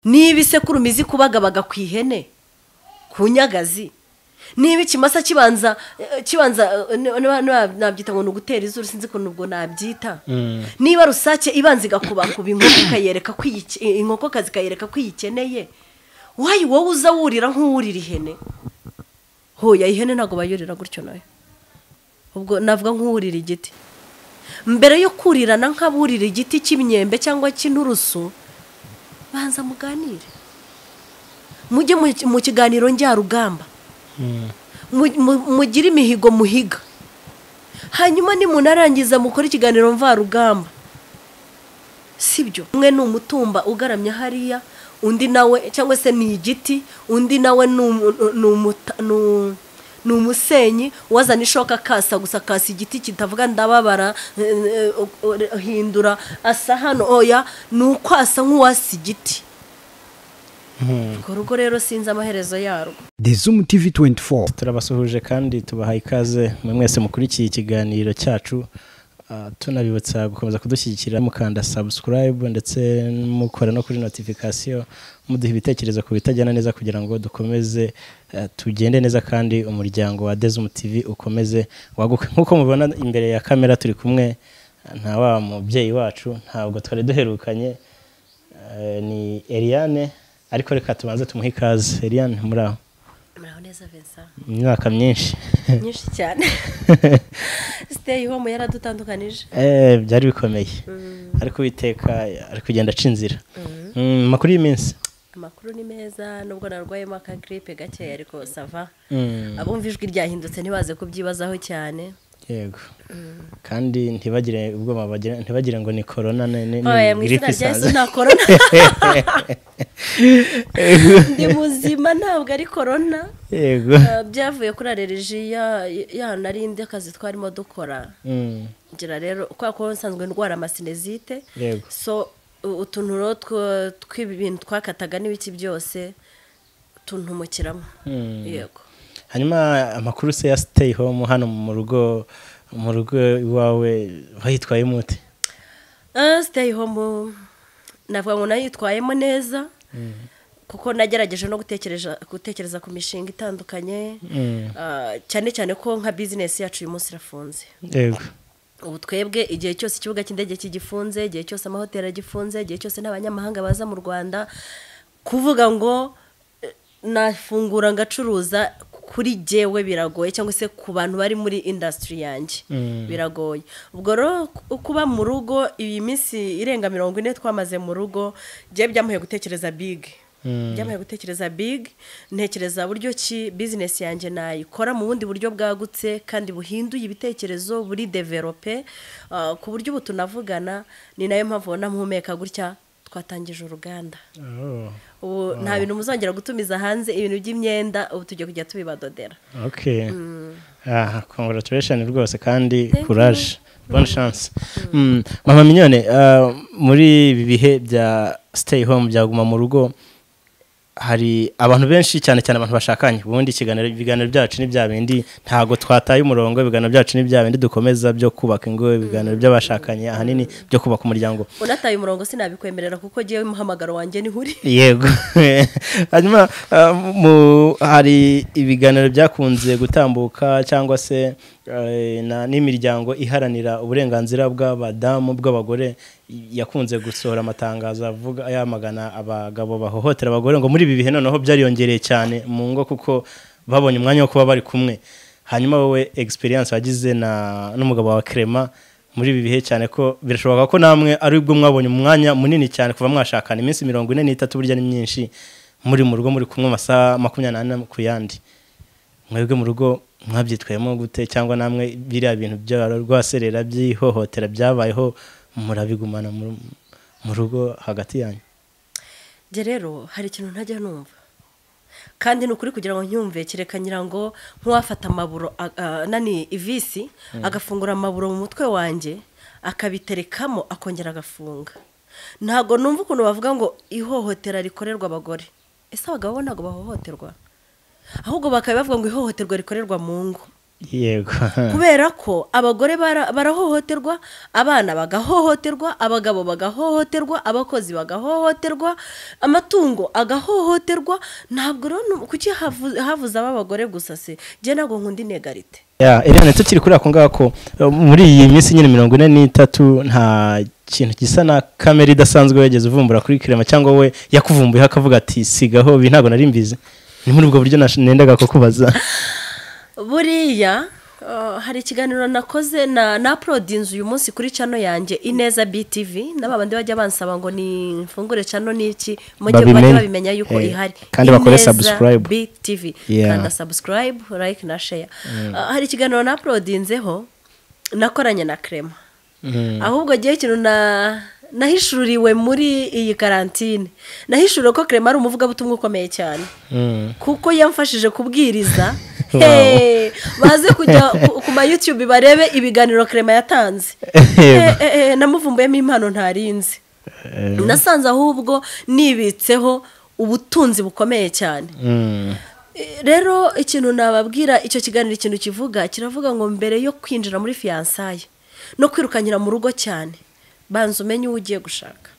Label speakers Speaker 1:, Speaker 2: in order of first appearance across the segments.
Speaker 1: Niba isekurume izi kubagabaga ku ihene, ku nyagazi, niba ikimasa kibanza nabyita ngo ni ugutera izuru, sinzi ukuntu ubwo nabyita, niba rusake ibanza igakubakuba inkoko ikayereka ko inkokokazi ikayereka ko iyikeneye, wayi wowe uza wurira nk'uwurira ihene? Hoya, ihene ntabwo bayurira gutyo nayo, ubwo navuga nk'uwurira igiti. Mbere yo kurirana nk'aburira igiti cy'imyembe cyangwa cy'inturusu, banza muganire, mujye mu kiganiro njyarugamba, mugire imihigo muhiga, hanyuma nimunarangiza mukore ikiganiro mvarugamba. Sibyo? Umwe ni umutumba ugaramye hariya, undi nawe cyangwa se ni igiti, undi nawe ni umusenyi wazana ishoka akasa gusa, akasa igiti kitavuga ndababara, hindura asa hano, oya, ni uko asa nk'uwasa igiti. Urwo rugo rero sinzi amaherezo yarwo.
Speaker 2: The Zoom TV 24.
Speaker 3: Turabasuhuje kandi tubahaye ikaze mwe mwese mukurikiye ikiganiro cyacu, tunabibutsa gukomeza kudushyigikira mukanda subscribe ndetse mukora no kuri notification, muduha ibitekerezo ku bitajyana neza kugira ngo dukomeze tugende neza kandi umuryango wa The Zoom TV ukomeze waguke. Nkuko mubibona imbere ya kamera turi kumwe nta wa mubyeyi wacu, ntabwo twari duherukanye, ni Eliane, ariko reka tubanze tumuhe ikaze. Eliane, muraho?
Speaker 1: Muraho neza, Vincent.
Speaker 3: Imyaka myinshi.
Speaker 1: Myinshi cyane, stay home yaradutandukanije.
Speaker 3: Byari bikomeye, ariko Uwiteka ari kugenda aca inzira. Amakuru y'iminsi?
Speaker 1: Amakuru ni meza, nubwo narwayemo akagrippe gakeya, ariko ça va. Abumva ijwi ryahindutse ntibaze kubyibazaho cyane.
Speaker 3: Yego, kandi ntibagire ubwoba, ntibagire ngo ni corona, ni
Speaker 1: Oya, mu
Speaker 3: grippe
Speaker 1: izina rya Yesu
Speaker 3: isanzwe.
Speaker 1: Nta corona, ndi muzima, ntabwo ari corona. Byavuye kuri allergie ya narindi akazi twarimo dukora. Ngira rero kubera ko nsanzwe ndwara amasinusite, so utuntu rero tw'ibintu twakataga n'ibiki byose tuntumukiramo. Yego.
Speaker 3: Hanyuma amakuru se ya stay home hano mu rugo iwawe, wayitwayemo ute?
Speaker 1: Stay home navuga ngo nayitwayemo neza, kuko nagerageje no gutekereza ku mishinga itandukanye, cyane cyane ko nka business yacu uyu munsi irafunze. Ubu twebwe igihe cyose ikibuga cy'indege kigifunze, igihe cyose amahoteli agifunze, igihe cyose n'abanyamahanga baza mu Rwanda, kuvuga ngo nafungura ngacuruza kuri jyewe biragoye, cyangwa se ku bantu bari muri industry yanjye biragoye. Ubwo rero kuba mu rugo iyi minsi irenga 40 twamaze mu rugo, jyewe byamuhaye gutekereza big. Byamuhaye gutekereza big, ntekereza buryo ki business yanjye nayikora mu bundi buryo bwagutse kandi buhinduye ibitekerezo, buri developed, ku buryo ubu tunavugana, ni nayo mpamvu ubona mpumeka gutya, twatangije uruganda. Ubu nta bintu muzongera gutumiza hanze, ibintu by'imyenda ubu tugiye kujya tubibadodera.
Speaker 3: Okay. Ah, congratulations rwose kandi
Speaker 1: Thank.
Speaker 3: courage. Bonne chance. Mama Mignone, muri ibi bihe bya stay home, byaguma mu rugo, hari abantu benshi, cyane cyane abantu bashakanye. Ubundi ibiganiro byacu ni bya bindi, ntago twataye umurongo, ibiganiro byacu ni bya bindi dukomeza byo kubaka ingo, ibiganiro by'abashakanye ahanini byo kubaka umuryango.
Speaker 1: Unataye umurongo sinabikwemerera, kuko jyewe umuhamagaro wanjye niho uri.
Speaker 3: Yego. Hanyuma hari ibiganiro byakunze gutambuka cyangwa se n'imiryango iharanira uburenganzira bw'abadamu, bw'abagore, yakunze gusohora amatangazo avuga yamagana abagabo bahohotera abagore, ngo muri ibi bihe noneho byariyongereye cyane mu ngo kuko babonye umwanya wo kuba bari kumwe. Hanyuma wowe experience wagize na n'umugabo wawe Clement muri ibi bihe, cyane ko birashoboka ko namwe ari ubwo mwabonye umwanya munini cyane kuva mwashakana, iminsi 43 burya ni myinshi muri mu rugo, muri kumwe amasaha 24 ku yandi, mwebwe mu rugo mwabyitwayemo gute? Cyangwa namwe biriya bintu bya rwaserera by'ihohotera byabayeho murabigumana mu rugo hagati yanyu?
Speaker 1: Njye rero hari ikintu ntajya numva, kandi ni ukuri kugira ngo nyumve kereka ngira ngo nk'uwafata amaburo nani ivisi agafungura amaburo mu mutwe wanjye akabiterekamo akongera agafunga. Ntabwo numva ukuntu bavuga ngo ihohotera rikorerwa abagore. Ese abagabo bo ntabwo bahohoterwa? Ahubwo bakaba bavuga ngo ihohoterwa rikorerwa mu ngo.
Speaker 3: Yego.
Speaker 1: Kubera ko abagore barahohoterwa, abana bagahohoterwa, abagabo bagahohoterwa, abakozi bagahohoterwa, amatungo agahohoterwa. Ntabwo rero kuki havuze abagore gusa se? Je ntabwo nkunda inegarite.
Speaker 3: Ya Eliane, tukiri kuri ako ngako, muri iyi minsi nyine 43 nta kintu gisa na kamera idasanzwe wegeze uvumbura kuri Clement, cyangwa we yakuvumbuye akavuga ati sigaho ibi ntabwo nari mbizi? Ni muri ubwo buryo nendaga kukubaza.
Speaker 1: Buriya hari ikiganiro nakoze na uploadinze uyu munsi kuri channel yanjye Ineza BTV, n'abandi bajya bansaba ngo ni mfungure channel niki, mujye bajya babimenya yuko ihari
Speaker 3: kandi bakore subscribe
Speaker 1: BTV, kanda subscribe, like na share. Hari ikiganiro na uploadinzeho nakoranye na Clement. Ahubwo giye ikintu nahishuriwe muri iyi karantine, nahishuriwe ko Clement ari umuvugabutumwa ukomeye cyane, kuko yamfashije kubwiriza. Baze kujya ku ma YouTube barebe ibiganiro Clement yatanze. Namuvumbuyemo impano ntarinzi, nasanze ahubwo nibitseho ubutunzi bukomeye cyane. Rero ikintu nababwira, icyo kiganiro ikintu kivuga kiravuga ngo mbere yo kwinjira muri fiançailles no kwirukanyira mu rugo cyane, banza umenye uwo ugiye gushaka.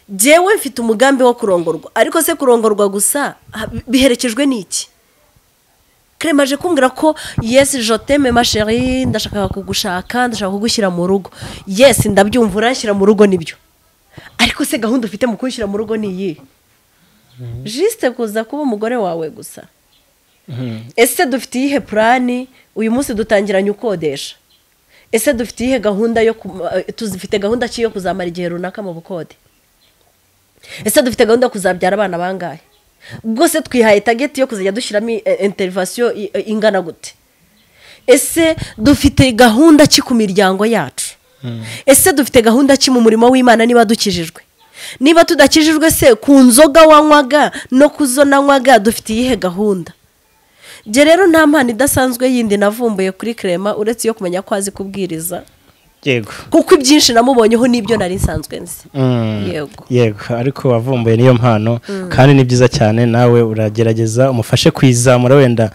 Speaker 1: Jewe mfite umugambi wo kurongorwa, ariko se kurongorwa gusa biherekejwe n'iki? Clement aje kumbwira ko yes je t'aime ma chérie, ndashaka kugushaka, ndashaka kugushyira mu rugo. Yes, ndabyumva uranshyira mu rugo nibyo, ariko se gahunda ufite mu kunshyira mu rugo ni iyi? Juste kuza kuba umugore wawe gusa? Ese dufite iyihe plani? Uyu munsi dutangiranye ukodesha. Ese dufite iyihe gahunda yo tuzifite gahunda ki yo kuzamara igihe runaka mu bukode? Ese dufite gahunda yo kuzabyara abana bangahe? Rwose twihaye target yo kuzajya dushyiramo intervention ingana gute? Ese dufite gahunda ki ku miryango yacu? Ese dufite gahunda ki mu murimo w'Imana niba dukijijwe? Niba tudakijijwe se ku nzoga wanywaga no kuzo nanywaga dufite iyihe gahunda? Je rero nta mpano idasanzwe yindi navumbuye kuri Clement uretse yo kumenya ko azi kubwiriza.
Speaker 3: Yego.
Speaker 1: Kuko ibyinshi namubonyeho nibyo nari nsanzwe nzi. Yego.
Speaker 3: Yego, ariko wavumbuye niyo mpano kandi ni byiza cyane, nawe uragerageza umufashe kwizamura wenda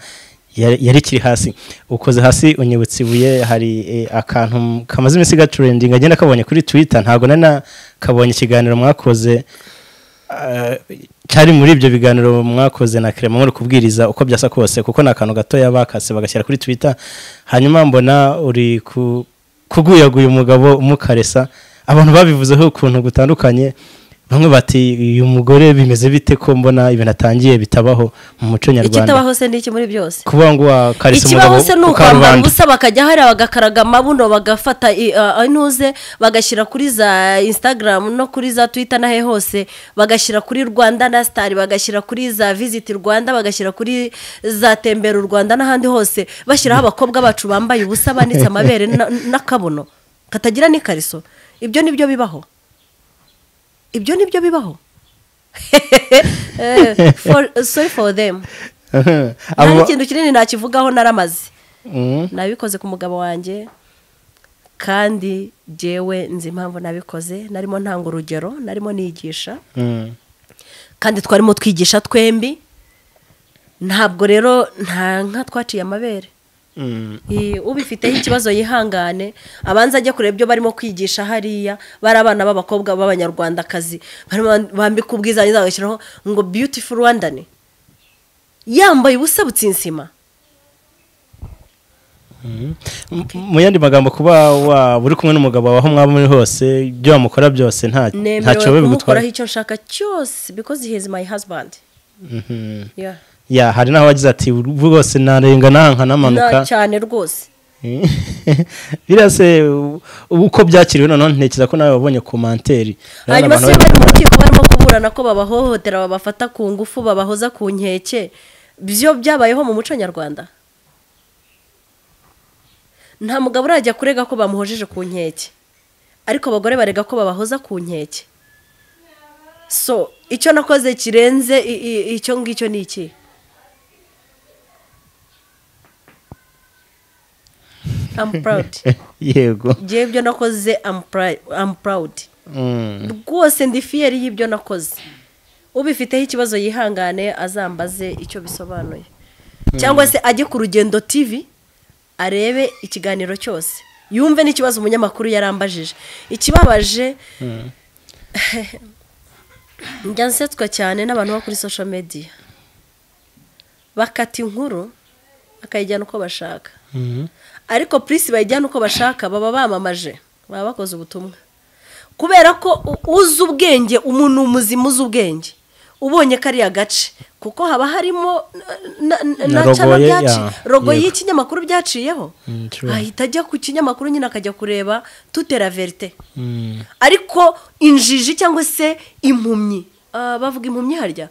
Speaker 3: yari kiri hasi. Ukoze hasi unyibutse ibuye, hari akantu kamaze iminsi gatrending agenda kabonye kuri Twitter, ntago nana kabonye ikiganiro mwakoze cyari muri ibyo biganiro mwakoze na Clement muri kubwiriza uko byasa kose, kuko nakantu gato yabakase bagashyira kuri Twitter, hanyuma mbona uri kuguyaguye umugabo umukaresa. Abantu babivuzeho ukuntu gutandukanye, bamwe bati uyu mugore bimeze bite ko mbona ibintu atangiye bitabaho mu muco nyarwanda.
Speaker 1: Ikitabaho se n'iki muri byose?
Speaker 3: Kuba ngo wakaresa umugabo
Speaker 1: ikibaho se nukwambara ubusa bakajya hari bagakaraga amabuno bagafata intuze bagashyira kuri za Instagram no kuri za Twitter nahe hose, bagashyira kuri Rwanda na Star, bagashyira kuri za Visit Rwanda, bagashyira kuri za Tembera Rwanda n'ahandi hose, bashyiraho abakobwa bacu bambaye ubusa banitse amabere n'akabuno katagira n'ikariso. Ibyo nibyo bibaho. Ibyo nibyo bibaho. Sorry for them. Nta kintu kinini nakivugaho, naramaze. Nabikoze ku mugabo wanjye kandi jewe nzi impamvu nabikoze, narimo ntanga urugero, narimo nigisha. Kandi twarimo twigisha twembi. Ntabwo rero nta nka twaciye amabere. Ubifiteho ikibazo yihangane, abanza ajye kureba ibyo barimo kwigisha hariya. Bari abana b'abakobwa b'abanyarwandakazi bambika ubwiza bagashyiraho ngo beautiful Rwandan, yambaye ubusa butsinsima.
Speaker 3: Mu yandi magambo, kuba waba uri kumwe n'umugabo waho mwaba muri hose, ibyo wamukora byose ntacyo we bigutwara.
Speaker 1: Icyo nshaka cyose because he is my husband.
Speaker 3: Ya hari naho wagize ati rwose narenga nanka namanuka
Speaker 1: cyane rwose.
Speaker 3: Birase uko byakiriwe none ntekereza ko nawe wabonye commentaire.
Speaker 1: Hanyuma se bari mu rukiko barimo kuburana ko babahohotera, babafata ku ngufu, babahoza ku nkeke, byo byabayeho mu muco nyarwanda. Nta mugabo urajya kurega ko bamuhojeje ku nkeke, ariko abagore barega ko babahoza ku nkeke. So icyo nakoze kirenze icyo ngicyo ni iki? I'm proud.
Speaker 3: Yego.
Speaker 1: Jewe ibyo nakoze I'm proud. Rwose ndi fier y'ibyo nakoze. Ubifiteho ikibazo yihangane azambaze icyo bisobanuye. Cyangwa se ajye ku Rugendo TV Arebe ikiganiro cyose, yumve n'ikibazo umunyamakuru yarambajije. Ikibabaje, njya nsetswa cyane n'abantu bo kuri social media, bakata inkuru bakayijyana uko bashaka. Ariko purisi bayijyana uko bashaka, baba bamamaje, baba bakoze ubutumwa. Kubera ko uzi ubwenge, umuntu muzima uzi ubwenge, ubonye kariya gace, kuko haba harimo na
Speaker 3: logo ye,
Speaker 1: logo
Speaker 3: yego.
Speaker 1: y'ikinyamakuru byaciyeho,
Speaker 3: True.
Speaker 1: ahita ajya ku kinyamakuru nyine akajya kureba toute la vérité. Ariko injiji cyangwa se impumyi, bavuga impumyi harya,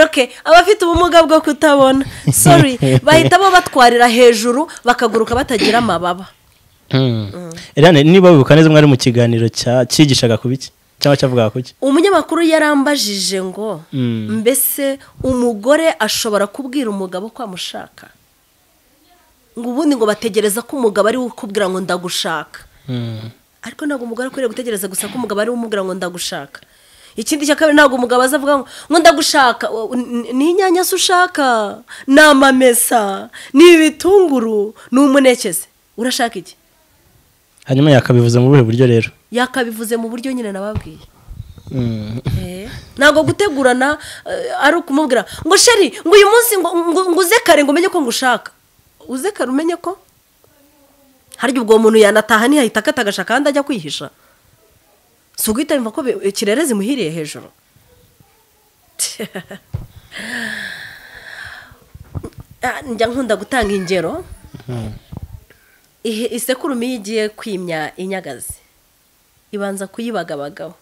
Speaker 1: okay, abafite ubumuga bwo kutabona, sorry, bahita bo batwarira hejuru bakaguruka batagira amababa.
Speaker 3: Eliane, niba wibuka neza, mwari mu kiganiro cyigishaga ku biki cyangwa cyavugaga ku ki?
Speaker 1: Umunyamakuru yarambajije ngo mbese umugore ashobora kubwira umugabo ko amushaka? Ngo ubundi ngo bategereza ko umugabo ari we ukubwira ngo ndagushaka. Ariko ntabwo umugore akwiriye gutegereza gusa ko umugabo ari we umubwira ngo ndagushaka. Ikindi cya kabiri, ntabwo umugabo aza avuga ngo ndagushaka. Ni inyanya se ushaka, ni amamesa, ni ibitunguru, ni umuneke se, urashaka iki?
Speaker 3: Hanyuma yakabivuze mu buhe buryo rero?
Speaker 1: Yakabivuze mu buryo nyine nababwiye. Ntabwo gutegurana ari ukumubwira ngo chéri, ngo uyu munsi ngo uze kare, ngo umenye ko ngushaka. Uze kare umenye ko harya ubwo muntu yanataha ntiyahita akata agashaka kandi ajya kwihisha. Si uguhita yumva ko ikirere zimuhiriye hejuru. Njya nkunda gutanga ingero. Isekurume iyo igiye kwimya inyagazi, ibanza kuyibagabagaho.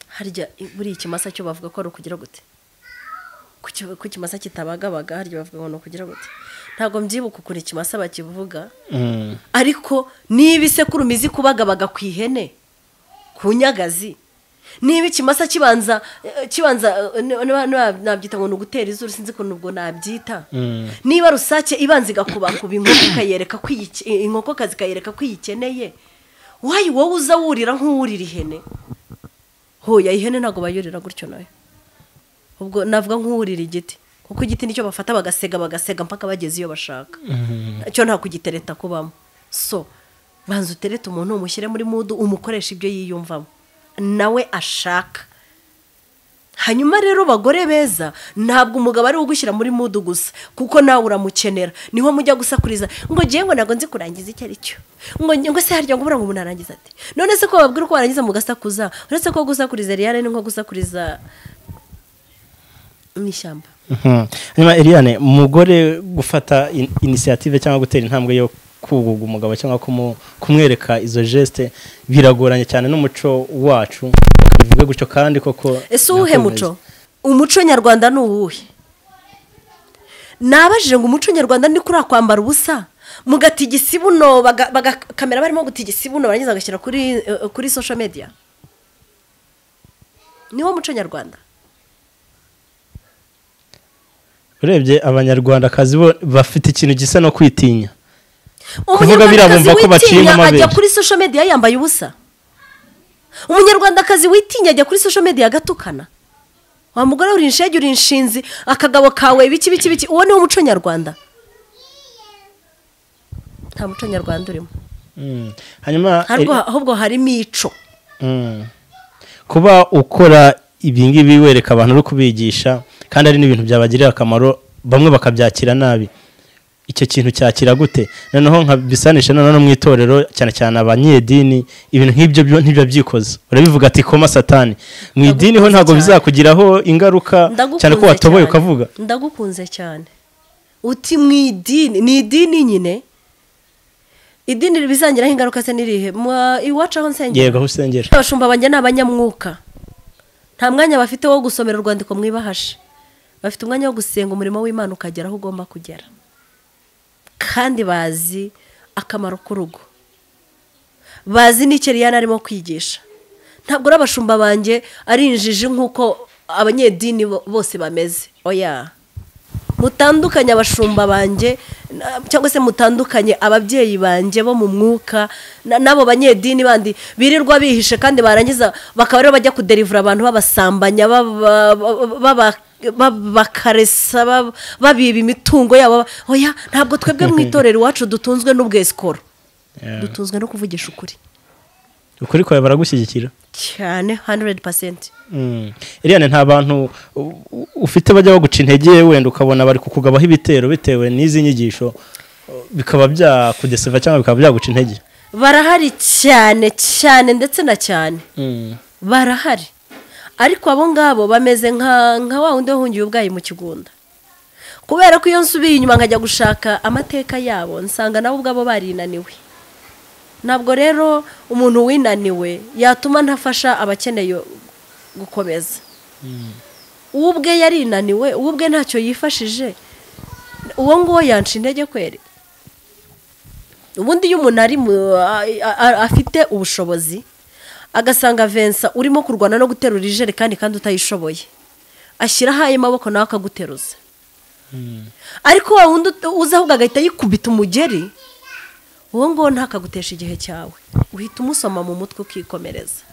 Speaker 1: Harya buriya ikimasa cyo bavuga ko ari ukugira gute? Ku kimasa kitabagabaga harya bavuga ngo ni ukugira gute? Ntabwo mbyibuka ukuntu ikimasa bakivuga. Ariko niba isekurume izi kubagabaga ku ihene, ku nyagazi, niba ikimasa kibanza nabyita ngo ni ugutera izuru, sinzi ukuntu ubwo nabyita. Niba rusake ibanza igakubakuba inkoko, ikayereka ko inkokokazi ikayereka ko iyikeneye, wayi wowe uza wurira nk'uwurira ihene? Hoya, ihene ntabwo bayurira gutyo nayo. Ubwo navuga nk'uwurira igiti, kuko igiti nicyo bafata bagasega, bagasega mpaka bageze iyo bashaka. Cyo nta kugitereta kubamo. So banza uterete umuntu, umushyire muri mood, umukoresha ibyo yiyumvamo nawe ashaka. Hanyuma rero, bagore beza, ntabwo umugabo ari ugushyira muri mood gusa, kuko nawe uramukenera. Niho mujya gusakuriza ngo ngiye, ngo ntabwo nzi kurangiza icyo ari cyo, ngo se harya ngo buriya ngo umuntu arangiza ate? None se ko bababwira uko barangiza mugasakuza? Uretse ko gusakuriza Eliane ni nko gusakuriza mu ishyamba.
Speaker 3: Hanyuma Eliane, umugore gufata initiative cyangwa gutera intambwe yo kuguga umugabo cyangwa kumwereka izo geste biragoranye cyane n'umuco wacu, bivuge gutyo, kandi koko
Speaker 1: Ese uwuhe
Speaker 3: nako
Speaker 1: muco? Umuco nyarwanda ni uwuhe? Nabajije ngo umuco nyarwanda ni kuri kwambara ubusa mugatigisa ibuno, bagakamera barimo gutigisa ibuno, barangiza bagashyira kuri social media? Niwo muco nyarwanda?
Speaker 3: Urebye abanyarwandakazi bo bafite ikintu gisa no kwitinya kuvuga.
Speaker 1: Umunyarwandakazi
Speaker 3: Birabumva ko baciye
Speaker 1: witinya
Speaker 3: amabere.
Speaker 1: ajya kuri social media yambaye ubusa? Umunyarwandakazi witinya ajya kuri social media agatukana: wa mugore uri inshege, uri inshinzi, akagabo kawe, biki biki biki? Uwo niwo muco nyarwanda? Nta muco nyarwanda urimo.
Speaker 3: Hanyuma
Speaker 1: Ahubwo harimo ico.
Speaker 3: Kuba ukora ibingibi wereka abantu, uri kubigisha, kandi ari n'ibintu byabagirira akamaro, bamwe bakabyakira nabi, icyo kintu cyakira gute? Noneho nkabisanisha noneho no mu itorero, cyane cyane abanyedini, ibintu nk'ibyo byo ntibyo byikoze. Urabivuga ati koma satani mu idini ho, ntabwo
Speaker 1: Ndagukunze cyane.
Speaker 3: bizakugiraho ingaruka, cyane ko
Speaker 1: Ndagukunze
Speaker 3: watoboye
Speaker 1: cyane.
Speaker 3: ukavuga?
Speaker 1: Ndagukunze cyane. Uti mu idini, ni idini nyine, idini bizangiraho ingaruka se nirihe? Iwacu aho nsengera?
Speaker 3: Yego, aho usengera.
Speaker 1: Abashumba banjye ni abanyamwuka. Nta mwanya bafite wo gusomera urwandiko mu ibahasha. Bafite umwanya wo gusenga, umurimo w'Imana ukagera aho ugomba kugera, kandi bazi akamaro k'urugo, bazi n'icyo Eliane arimo kwigisha. Ntabwo ari abashumba banjye ari injiji nk'uko abanyedini bose bameze, oya. Mutandukanye abashumba banjye cyangwa se mutandukanye ababyeyi banjye bo mu mwuka n'abo banyedini bandi birirwa bihishe, kandi barangiza bakaba aribo bajya kuderivura abantu, babasambanya, bakaresa babiba imitungo yabo. Oya, ntabwo twebwe mu itorero iwacu dutunzwe n'ubwesikoro, dutunzwe no kuvugisha ukuri.
Speaker 3: Ukuri kwawe baragushyigikira
Speaker 1: cyane 100%.
Speaker 3: Eliane, nta bantu ufite bajya baguca intege wenda ukabona bari kukugabaho ibitero bitewe n'izi nyigisho bikaba byakudeseva cyangwa bikaba byaguca intege?
Speaker 1: Barahari cyane cyane ndetse na cyane. Barahari, ariko abo ngabo bameze nka wa wundi wahungiye ubwayi mu kigunda. Kubera ko iyo nsubiye inyuma nkajya gushaka amateka yabo, nsanga nabo ubwabo barinaniwe. Ntabwo rero umuntu winaniwe yatuma ntafasha abakeneye gukomeza. Ubwe yarinaniwe, ubwe ntacyo yifashije, uwo nguwo yanca intege kweri. Ubundi iyo umuntu ari afite ubushobozi agasanga Vincent urimo kurwana no guterura ijerekani kandi utayishoboye, ashyiraho ayo maboko nawe akaguteruza. Ariko wa wundi uza ahubwo agahita yikubita umugeri, uwo nguwo ntakagutesha igihe cyawe, uhita umusoma mu mutwe ukikomereza.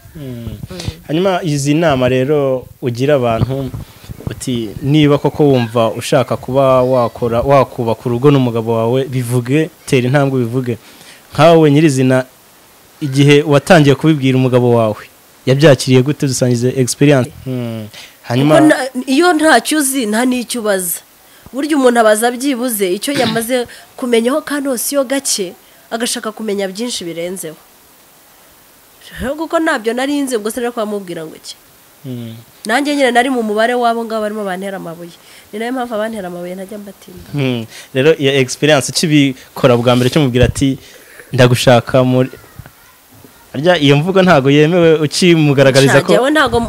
Speaker 3: Hanyuma izi nama rero ugira abantu uti niba koko wumva ushaka kuba wakora wakubaka urugo n'umugabo wawe, bivuge, tera intambwe bivuge. Nkawe nyirizina igihe watangiye kubibwira umugabo wawe yabyakiriye gute? Dusangize experience. Hanyuma
Speaker 1: iyo ntacyo uzi nta n'icyo ubaza. Burya umuntu abaza byibuze icyo yamaze kumenyaho kandi hose iyo gake agashaka kumenya byinshi birenzeho. Kuko ntabyo nari nzi, ubwo se rero kwamubwira ngo iki? Nanjye nyine nari mu mubare wabo ngabo barimo bantera amabuye. Ni nayo mpamvu abantera amabuye ntajya mbatinda.
Speaker 3: Rero iyo experience kibikora bwa mbere cyumubwira ati ndagushaka muri arya, iyo mvugo ntago yemewe ukimugaragariza ko
Speaker 1: jewe ntago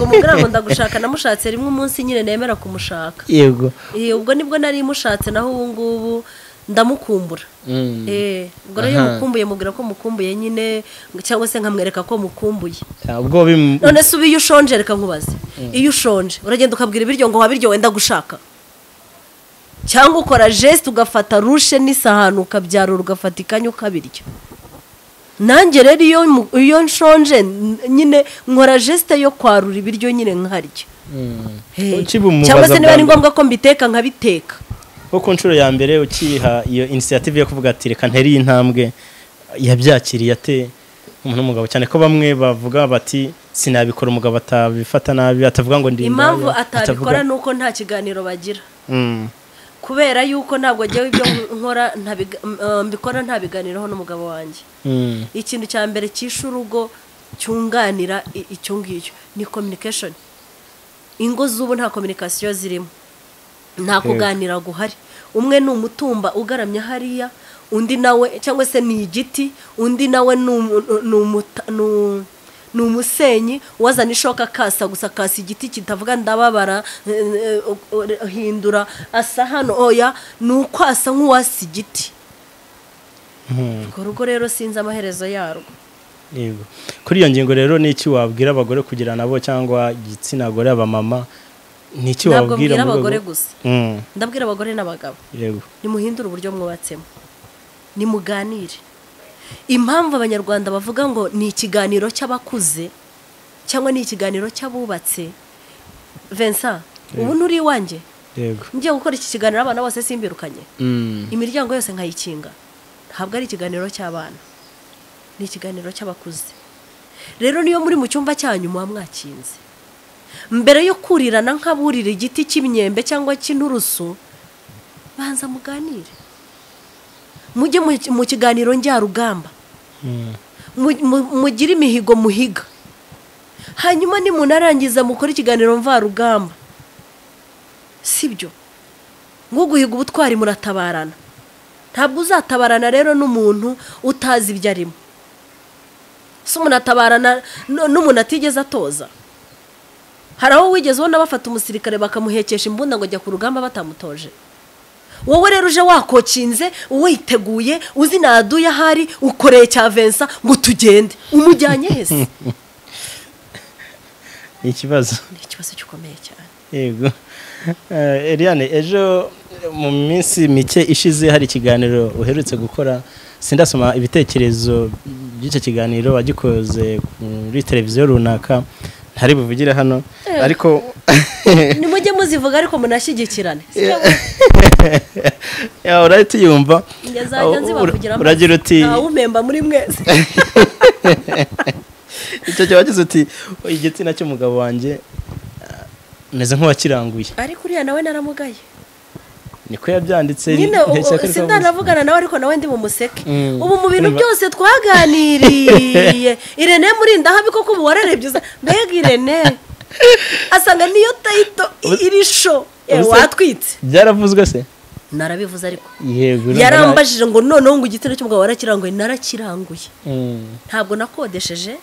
Speaker 1: mubwira ngo ndagushaka. Namushatse rimwe umunsi nyine nemera kumushaka.
Speaker 3: Yego.
Speaker 1: Ubwo nibwo nari mushatse, naho ubu ngubu ndamukumbura. Ubwo rero mukumbuye mubwira ko mukumbuye nyine, cyangwa se nkamwereka ko mukumbuye.
Speaker 3: Ubwo
Speaker 1: none se ubi iyo ushonje, reka nkubaze, iyo ushonje uragenda ukabwira ibiryo ngo wabiryo wenda gushaka, cyangwa ukora geste ugafata rushe n'isahani ukabyarura ugafata ikanya ukabirya? Nanjye rero iyo nshonje nyine nkora geste yo kwarura ibiryo nyine nkarya. Cyangwa se niba ari ngombwa ko mbiteka nkabiteka.
Speaker 3: Ko nshuro ya mbere ukiha iyo initiative yo kuvuga ati reka ntere iyi ntambwe, yabyakiriye ate umuntu n'umugabo? Cyane ko bamwe bavuga bati sinabikora umugabo atabifata nabi, atavuga ngo ndi
Speaker 1: impamvu atabikora nuko nta kiganiro bagira. Kubera yuko ntabwo njyewe ibyo nkora mbikora nta biganiraho n'umugabo wanjye. Ikintu cya mbere cyishe urugo cyunganira icyo ngicyo ni communication. Ingo z'ubu nta communication zirimo, nta kuganira guhari. Umwe ni umutumba ugaramye hariya, undi nawe cyangwa se ni igiti, undi nawe ni umusenyi wazana ishoka kasa gusa, kasa igiti kitavuga ndababara, hindura asa hano, oya ni uko asa nk'uwasa igiti. Urwo rugo rero sinzi amaherezo yarwo.
Speaker 3: Yego. Kuri iyo ngingo rero ni iki wabwira abagore kugira nabo cyangwa igitsina gore, abamama, ni iki wabwira
Speaker 1: abagore gusa? Ndabwira abagore n'abagabo.
Speaker 3: Yego.
Speaker 1: Nimuhindure uburyo mwubatsemo, nimuganire. Impamvu abanyarwanda bavuga ngo ni ikiganiro cy'abakuze cyangwa ni ikiganiro cy'abubatse, Vincent, ubu nturi iwanjye.
Speaker 3: Yego.
Speaker 1: Ngiye gukora iki kiganiro abana bose simbirukanye. Imiryango yose nkayikinga. Ntabwo ari ikiganiro cy'abana, ni ikiganiro cy'abakuze. Rero niyo muri mu cyumba cyanyu muba mwakinze, mbere yo kurirana nkaburira igiti cy'imyembe cyangwa cy'inturusu, banza muganire. Mujye mu kiganiro njyarugamba, mugire imihigo muhiga, hanyuma nimunarangiza mukore ikiganiro mvarugamba. Sibyo ngo guhiga ubutwari muratabarana. Ntabwo uzatabarana rero n'umuntu utazi ibyo arimo. Si umuntu atabarana n'umuntu atigeze atoza. Hari aho wigeze ubona bafata umusirikare bakamuhekesha imbunda ngo ajya ku rugamba batamutoje? Wowe rero uje wakokinze, witeguye, uzi naduye ahari, ukoreye cya Vincent ngo tugende, umujyanye hese?
Speaker 3: Ni ikibazo.
Speaker 1: Ni ikibazo gikomeye cyane.
Speaker 3: Yego. Eliane, ejo mu minsi mike ishize hari ikiganiro uherutse gukora, sindasoma ibitekerezo by'icyo kiganiro wagikoze kuri televiziyo runaka, Ntari buvugire hano ariko
Speaker 1: nimujye muzivuga ariko munashyigikirane.
Speaker 3: Ya urahita yumva uragira uti
Speaker 1: ntawumpemba muri mwese.
Speaker 3: Icyo gihe wagize uti igitsina cy'umugabo wanjye meze nk'uwakiranguye.
Speaker 1: Ariko uriya nawe naramugaye.
Speaker 3: Niko yabyanditse
Speaker 1: sindanavugana nawe ariko nawe ndi mu museke. Ubu mu bintu byose twaganiriye Irene Murinda habi koko ubu wararebye mbega Irene asanga niyo tayito iri sho watwitse.
Speaker 3: Byaravuzwe se?
Speaker 1: Narabivuze ariko yarambajije ngo noneho ngo igitsina cy'umugabo warakiranguye. Narakiranguye. Ntabwo nakodesheje,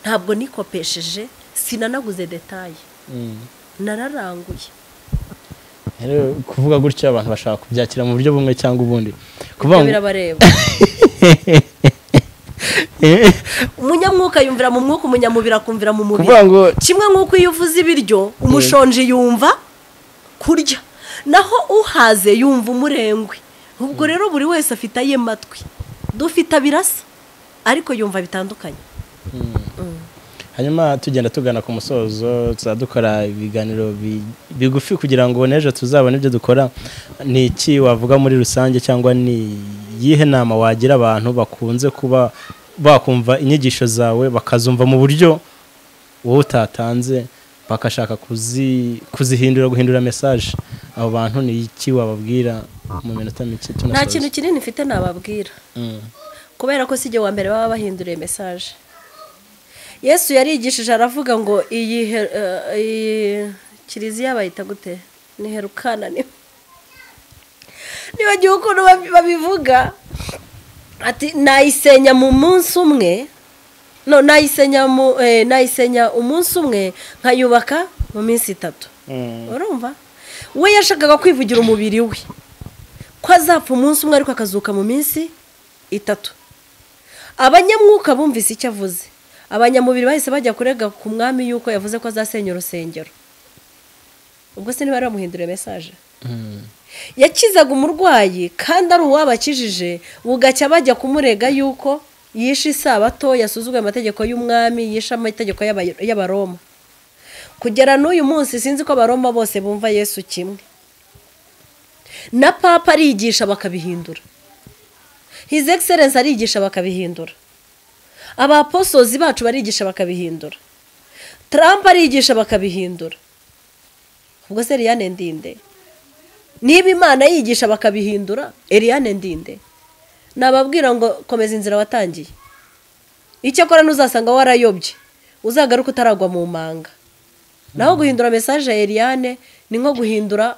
Speaker 1: ntabwo nikopesheje, sinanaguze detail. Nararanguye.
Speaker 3: Rero kuvuga gutyo abantu bashaka kubyakira mu buryo bumwe cyangwa ubundi. Kuvuga
Speaker 1: birabareba. Umunyamwuka yumvira mu mwuka, umunyamubiri akumvira mu mubiri. Kimwe nk'uko iyo uvuze ibiryo umushonji yumva kurya, naho uhaze yumva umurengwe. Ubwo rero buri wese afite aye matwi, dufite birasa ariko yumva bitandukanye.
Speaker 3: Hanyuma tugenda tugana ku musozo, tuzadukora ibiganiro bigufi kugira ngo n'ejo tuzabone ibyo dukora. Ni iki wavuga muri rusange cyangwa ni yihe nama wagira abantu bakunze kuba bakumva inyigisho zawe bakazumva mu buryo wowe utatanze, bakashaka kuzihindura, guhindura message? Abo bantu ni iki wababwira mu minota mike tunasoza?
Speaker 1: Nta kintu kinini mfite nababwira, kubera ko sijye wa mbere baba bahinduriye message. Yesu yarigishije aravuga ngo iyi kiliziya bayita gute? Ni herukana ni nibagiwe ukuntu babivuga, ati nayisenya mu munsi umwe, no nayisenya mu nayisenya umunsi umwe nkayubaka mu minsi 3. Urumva we yashakaga kwivugira umubiri we ko azapfa umunsi umwe ariko akazuka mu minsi 3. Abanyamwuka bumvise icyo avuze, abanyamubiri bahise bajya kurega ku mwami yuko yavuze ko azasenya urusengero. Ubwo se niba baramuhinduriye message? Yakizaga umurwayi kandi ari uwabakijije, bugacya bajya kumurega yuko yishe isabato, yasuzuguye amategeko y'umwami, yishe amategeko y'Abaroma. Kugera n'uyu munsi sinzi ko Abaroma bose bumva Yesu kimwe. Na Papa arigisha bakabihindura, His Excellence arigisha bakabihindura, abaposozi bacu barigisha bakabihindura, Trump arigisha bakabihindura. Ubwo se Eliane Ndinde, niba Imana yigisha bakabihindura, Eliane Ndinde nababwira ngo komeza inzira watangiye. Icyakora nuzasanga warayobye, uzagaruka utaragwa mu manga. Naho guhindura message ya Eliane ni nko guhindura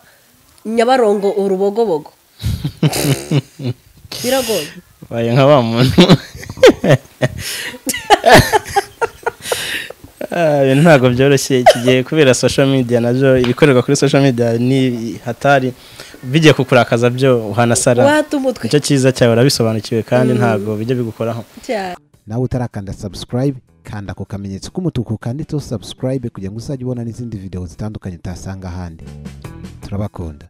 Speaker 1: Nyabarongo urubogobogo. Biragoye.
Speaker 3: Baye nka wa muntu. Ntabwo byoroshye iki gihe kubera social media, nazo ibikorerwa kuri social media ni hatari, bigiye kukurakaza byo uhanasara. Icyo cyiza cyawe urabisobanukiwe kandi ntabwo bijya bigukoraho.
Speaker 4: Nawe utarakanda subscribe, kanda ku kamenyetso k'umutuku kanditseho subscribe kugira ngo uzajye ubona n'izindi video zitandukanye utasanga ahandi. Turabakunda.